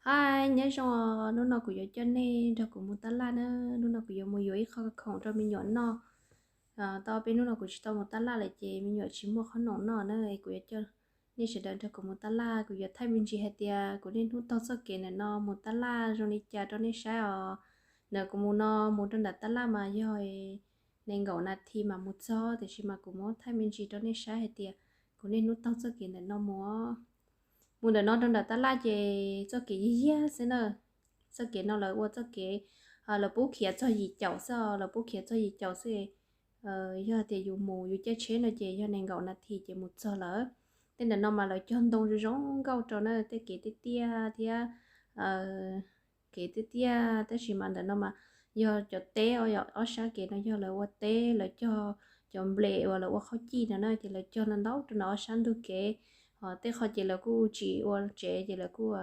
Hais nyob zoo os, hnub no kuv yuav coj nej nrog kuv mus tab laj na. Hnub no kuv yuav mus yuav ib qho khoom rau me nyuam noj. Tau peb hnub no kuv tsis tau mus tab laj lawm ces me nyuam tsis muaj qhob noom noj na, kuv yuav coj nej sawv daws nrog kuv mus tab laj. Kuv yuav thaij me ntsis hais tias kuv niaj hnub taug txoj kev ntawm no mus tab laj zoo li cas rau nej saib os. Ntawm kuv mus no mus rau nram tab laj mas yog nees nkaum nas this mas mus txog, tiam sis mas kuv muab thaij me ntsis rau nej saib hais tias kuv niaj hnub taug txoj kev ntawm no mus. Mus ntawm no rau nram tab laj ces txoj kev yig yiag xwb na. Txoj kev no lawv ua txoj kev, lawv pub khiav txog yim caum xwb, lawv pub khiav txog yim caum xwb. Yog tias yus mus yus caij tsheb no ces yog nees nkaum nas this ces mus txog lawm. Tej ntawm no mas lawv cog ntoo zoo zoo nkauj rau na, tej kev tiaj tiaj thiab kev tiaj tiaj, tab sis mas ntawm no mas yog cov teb ob sab kev no yog lawv ua teb, lawv cog cov nples uas lawv ua qhaub cij no na, ces lawv cog ntau ntau rau ntawm ob sab ntug kev. Ho tej qho ces lawv kuj tsis ua tsev ces lawv kuj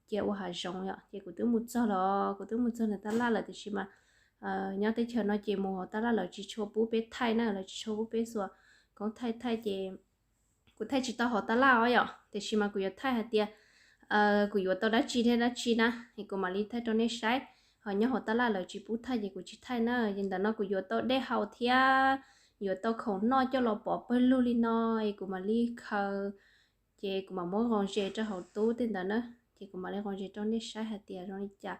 cia ua hav zoov yom. Ces kuv twb mus txog los, kuv twb mus txog nram tab laj lawm, tiam sis mas nyob teb chaws no ces mus hauv tab laj lawv tsis tshua pub peb thaij na, lawv tsis tshua pub peb xuas koob thaij thaij ces kuv thaij tsis tau hauv tab laj os yom. Tiam sis mas kuv yuav thaij hais tias kuv yuav tau dab tsi thiab dab tsi na, es kuv mam li thaij rau nej saib. Ho nyob hauv tab laj lawv tsis pub thaij ces kuv tsis thaij na. Ces ntawm no kuv yuav tau dej haus thiab yuav tau khoom noj coj los pov pawg lug li no, es kuv mam li khaws, ces kuv mam muab qos zes rau hauv tub tej ntawd na. Ces kuv mam li qos zes rau nej saib hais tias zoo li cas,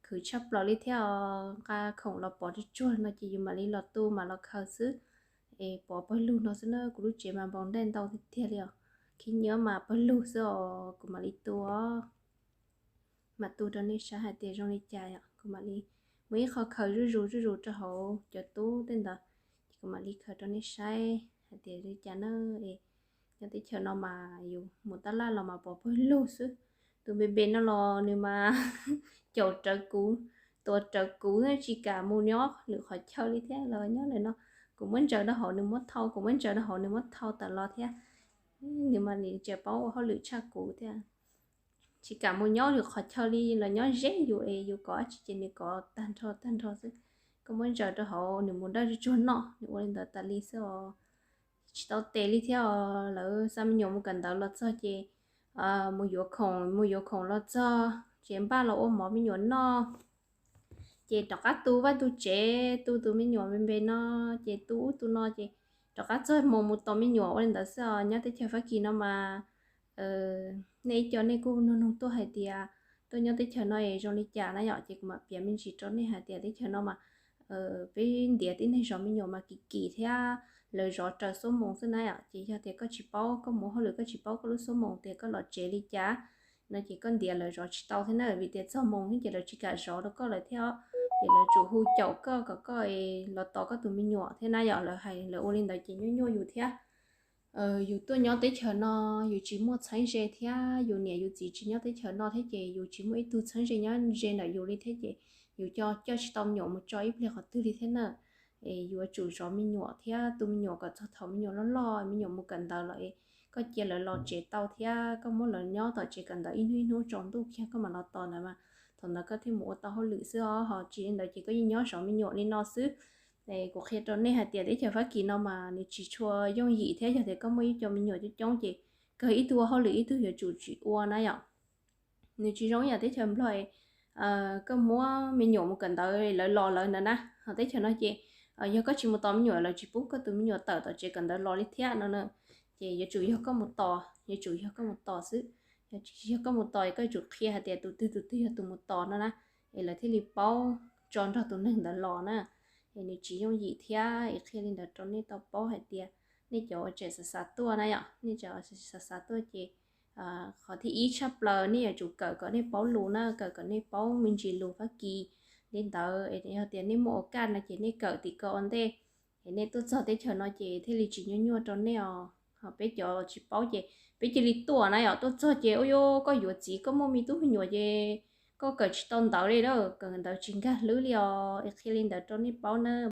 khwv tshaj plaws li thiab os. Nqa khoom los pov tsuag tsuag no ces yus mam li los tu mam los khaws xwb. Es pov pawg lug no xwb na, kuv lub tsev mas npau ntaj ntau tiag tiag li os. Khib nyiab mas pawg lug xwb os, kuv mam li tu os. Mam tu rau nej saib hais tias zoo li cas yom. Kuv mam li muab ib qho khaws zuj zus zuj zus rau hauv cov tub tej ntawd, ces kuv mam li khaws rau nej saib hais tias li cas na. Es nyob teb chaws no mas yus mus tab laj los mas pov pawg lug xwb. Tus npe npe no los nws mas caum rawv kuv, tuav rawv kuv tsis kam mus nyob lwm qhov chaw li thiab los nyob ntawm no. Kuv muab ntsaws rau hauv nws muab thau, kuv muab ntsaws rau hauv nws muab thau tawm los thiab. Nws mas nws tseem paub ua hauj lwm tshaj kuv thiab. Tsis kam mus nyob lwm qhov chaw li, los nyob ze yus es yus kov dab tsi ces nws kov tag nrho tag nrho xwb. Koj muab ntsaws rau hauv nws mus dawb tsuag tsuag noj, nws ua li ntawd tas li xwb os. Tsis tau tes li thiab os. Lawv xa me nyuam mus kawm ntawv los txog ces mus yuav khoom, mus yuav khoom los txog ces npaj los ua mov me nyuam noj, ces rov qab tu vaj tu tsev, tu tus me nyuam npe npe no, ces tu ub tu no ces rov qab txog moos mus tos me nyuam ua li ntawd xwb os. Nyob teb chaws Fab Kis no mas nej ib co nej kuj nug nug tuaj hais tias tuaj nyob teb chaws no es zoo li cas na yom, ces kuv mam piav me ntsis rau nej hais tias teb chaws no mas peb ntiav tib neeg zov me nyuam mas kim kim thiab lawv zov raws xuab moos xwb na yom. Ces yog tias koj tsis paub, koj mus hauj lwm koj tsis paub koj lub xuab moos tias koj los tsev li cas no ces koj ntiav lawv zov tsis tau thiab na, vim tias txog moos xwb ces lawv tsis kam zov rau koj lawm thiab. Ces lawv tsum hu caum koj kom koj los tos koj tus me nyuam thiab na yom. Lawv hais lawv ua li ntawd ces nyuaj nyuaj yus thiab. Yus tuaj nyob teb chaws no yus tsis muaj txheeb ze thiab yus niam yus txiv tsis nyob teb chaws no thiab ces yus tsis muaj ib tug txheeb ze nyob ze ntawm yus li thiab ces yus coj tsis tau me nyuam mus tso ib pliag qhov twg li thiab na. Es yuav tsum zov me nyuam thiab tu me nyuam kom txog thaum me nyuam loj loj me nyuam mus kawm ntawv lawm es koj cia lawv los tsev tau thiab koj muab lawv nyob tom tsev kawm ntawv ib hnub ib hnub tsaus ntuj kiag koj mam los tos ntawd mas thaum ntawd koj thiaj mus ua tau hauj lwm xwb os. Ho tsis li ntawd ces koj yeej nyob zov me nyuam li no xwb. Kuv qhia rau nej hais tias teb chaws Fab Kis no mas nws tsis tshua yooj yim thiab yog tias koj muaj ib co me nyuam coob coob ces kawg ib tug ua hauj lwm ib tug yuav tsum tsis ua na yom. Nws tsis zoo ib yam teb chaws Nplog koj muab me nyuam mus kawm ntawv lawv los lawv ntawd na. Ho teb chaws no ces yog koj tsis mus tos me nyuam lawv tsis pub koj tus me nyuam tawm tom tsev kawm ntawv los li thiab no na. Ces yuav tsum yog koj mus tos, yuav tsum yog koj mus tos xwb. Yog tsis yog koj mus tos koj yuav tsum qhia hais tias tus twg tus twg yog tus mus tos no na, es lawv thiaj li paub tso nrog tus neeg ntawd los na. Es nws tsis yooj yim thiab es qhia li ntawd rau nej tau paub hais tias nej cov uas tseem xav xav tuaj na yom, nej tseem xav xav tuaj ces qhov thib ib tshaj plaws nej yuav tsum kawm kom nej paub lus na, kawm kom nej paub me ntsis lus Fab Kis li ntawd. Es yog tias nej muaj ua kaj no ces nej kawm tim ko ua ntej, es nej tuaj txog teb chaws no ces thiaj li tsis nyuaj nyuaj rau nej os. Ho peb cov tsis paub ces peb cia li tuaj na yom, tuaj txog ces ua yuav koj yuav txiv koj muaj me tub me nyuam ces koj kawm tsis tau ntawv li na, kawm ntawv tsis nkag hlwb li os. Es qhia li ntawd rau nej paub na.